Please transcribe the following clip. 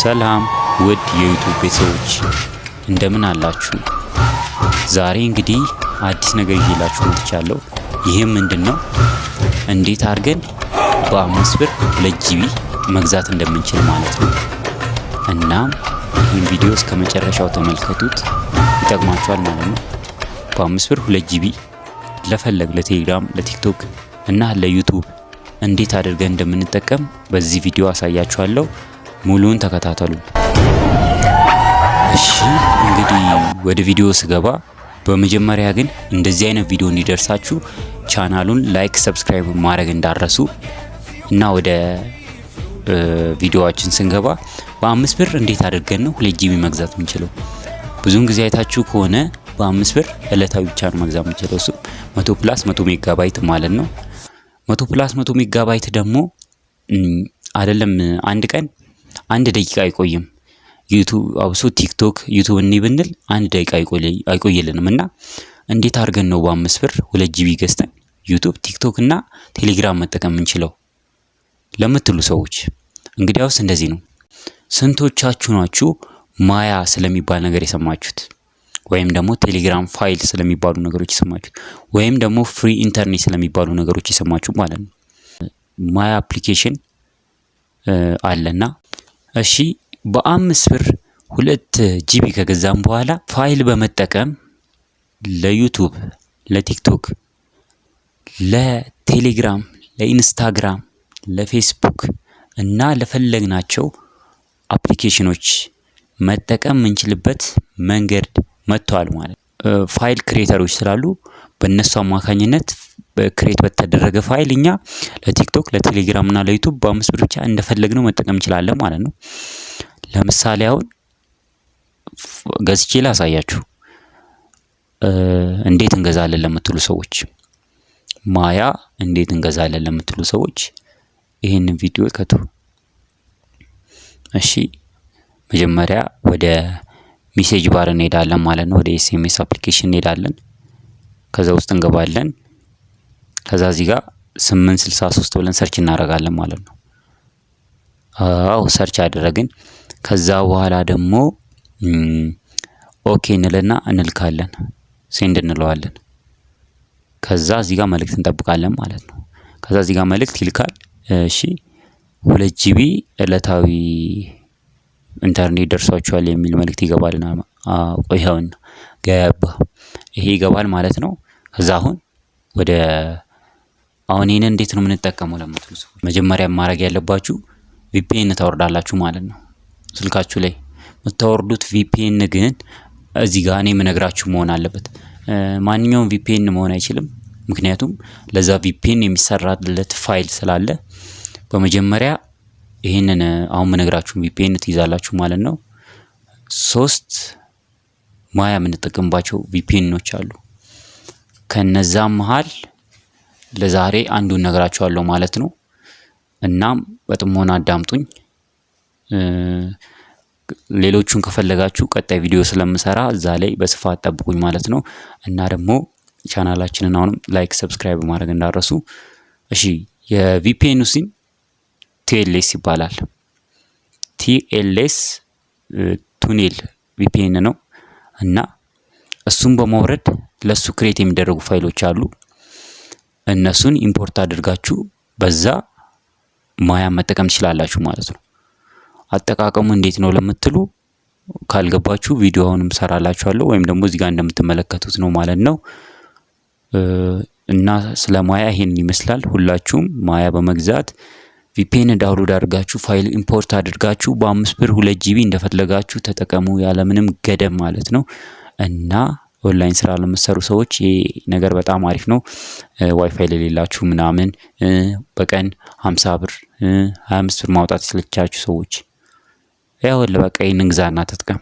ሰላም ውድ የ YouTube ቤተሰቦች፣ እንደምን አላችሁ? ዛሬ እንግዲህ አዲስ ነገር ይዤላችሁ መጥቻለሁ። ይህም ምንድን ነው? እንዴት አድርገን በ5 ብር 2 GB መግዛት እንደምንችል ማለት ነው። እናም ይህን ቪዲዮ እስከ መጨረሻው ተመልከቱት፣ ይጠቅማችኋል ማለት ነው። በ5 ብር 2 GB ለፈለግ ለቴሌግራም፣ ለቲክቶክ እና ለ YouTube እንዴት አድርገን እንደምንጠቀም በዚህ ቪዲዮ አሳያችኋለሁ። ሙሉውን ተከታተሉ። እሺ፣ እንግዲህ ወደ ቪዲዮ ስገባ በመጀመሪያ ግን እንደዚህ አይነት ቪዲዮ እንዲደርሳችሁ ቻናሉን like፣ subscribe ማድረግ እንዳትረሱ። እና ወደ ቪዲዮዋችን ስንገባ በ5 ብር እንዴት አድርገን ነው 2 GB መግዛት የምንችለው? ብዙውን ጊዜ አይታችሁ ከሆነ በ5 ብር እለታዊ ብቻ ነው መግዛት የምንችለው። እሱ 100 plus 100 ሜጋባይት ማለት ነው። 100 plus 100 ሜጋባይት ደግሞ አይደለም፣ አንድ ቀን አንድ ደቂቃ አይቆይም። YouTube፣ አብሶ TikTok፣ YouTube እኒ ብንል አንድ ደቂቃ አይቆይልንም። እና እንዴት አድርገን ነው በ5 ብር 2 GB ገዝተን YouTube፣ TikTok እና ቴሌግራም መጠቀም የምንችለው ለምትሉ ሰዎች እንግዲያውስ እንደዚህ ነው። ስንቶቻችሁ ናችሁ ማያ ስለሚባል ነገር የሰማችሁት? ወይም ደግሞ ቴሌግራም ፋይል ስለሚባሉ ነገሮች የሰማችሁት? ወይም ደግሞ free internet ስለሚባሉ ነገሮች የሰማችሁ ማለት ነው። ማያ application አለና፣ እሺ፣ በ5 ብር 2 GB ከገዛም በኋላ ፋይል በመጠቀም ለ YouTube፣ ለ TikTok፣ ለቴሌግራም፣ ለኢንስታግራም፣ ለፌስቡክ እና ለፈለግናቸው application ኖች መጠቀም የምንችልበት መንገድ መጥተዋል ማለት ነው። File creator ኦች ስላሉ በእነሱ አማካኝነት create በተደረገ ፋይል እኛ ለቲክቶክ፣ ለቴሌግራም እና ለ YouTube በ5 ብር ብቻ እንደፈለግነው መጠቀም እንችላለን ማለት ነው። ለምሳሌ አሁን ገዝቼ ላሳያችሁ። እንዴት እንገዛለን ለምትሉ ሰዎች፣ ማያ እንዴት እንገዛለን ለምትሉ ሰዎች ይህንን ቪዲዮ ከቱ። እሺ፣ መጀመሪያ ወደ message bar እንሄዳለን ማለት ነው። ወደ SMS application እንሄዳለን። ከዛ ውስጥ እንገባለን። ከዛ እዚህ ጋር 863 ብለን search እናደርጋለን ማለት ነው። አዎ፣ search አደረግን። ከዛ በኋላ ደግሞ okay እንልና እንልካለን፣ send እንለዋለን። ከዛ እዚህ ጋር መልእክት እንጠብቃለን ማለት ነው። ከዛ እዚህ ጋር መልእክት ይልካል። እሺ፣ 2 GB እለታዊ ኢንተርኔት ደርሷችኋል የሚል መልእክት ይገባልና፣ ይኸውና ገባ። ይሄ ይገባል ማለት ነው። ከዛ አሁን ወደ አሁን ይሄንን እንዴት ነው የምንጠቀመው ለምትሉ ሰዎች መጀመሪያ ማድረግ ያለባችሁ VPN ታወርዳላችሁ ማለት ነው። ስልካችሁ ላይ የምታወርዱት VPN ግን እዚህ ጋር እኔ የምነግራችሁ መሆን አለበት። ማንኛውም VPN መሆን አይችልም። ምክንያቱም ለዛ VPN የሚሰራለት ፋይል ስላለ በመጀመሪያ ይህንን አሁን የምነግራችሁን VPN ትይዛላችሁ ማለት ነው። ሶስት ማያ የምንጠቀምባቸው VPN ኖች አሉ። ከነዛም መሃል ለዛሬ አንዱን ነግራችኋለሁ ማለት ነው። እናም በጥሞና አዳምጡኝ። ሌሎቹን ከፈለጋችሁ ቀጣይ ቪዲዮ ስለምሰራ እዛ ላይ በስፋት ጠብቁኝ ማለት ነው። እና ደግሞ ቻናላችንን አሁንም like፣ subscribe ማድረግ እንዳትረሱ። እሺ፣ የ VPN ኑ ስም TLS ይባላል። TLS Tunnel VPN ነው። እና እሱን በማውረድ ለሱ create የሚደረጉ ፋይሎች አሉ። እነሱን import አድርጋችሁ በዛ ማያ መጠቀም ትችላላችሁ ማለት ነው። አጠቃቀሙ እንዴት ነው ለምትሉ፣ ካልገባችሁ ቪዲዮውንም ሰራላችኋለሁ ወይም ደግሞ እዚህ ጋር እንደምትመለከቱት ነው ማለት ነው። እና ስለ ማያ ይሄንን ይመስላል። ሁላችሁም ማያ በመግዛት VPN download አድርጋችሁ file import አድርጋችሁ በ5 ብር 2 GB እንደፈለጋችሁ ተጠቀሙ ያለምንም ገደብ ማለት ነው። እና ኦንላይን ስራ ለምትሰሩ ሰዎች ይሄ ነገር በጣም አሪፍ ነው። ዋይፋይ ለሌላችሁ ምናምን፣ በቀን 50 ብር፣ 25 ብር ማውጣት የሰለቻችሁ ሰዎች ያው በቃ ይህንን ግዛና ተጠቀም።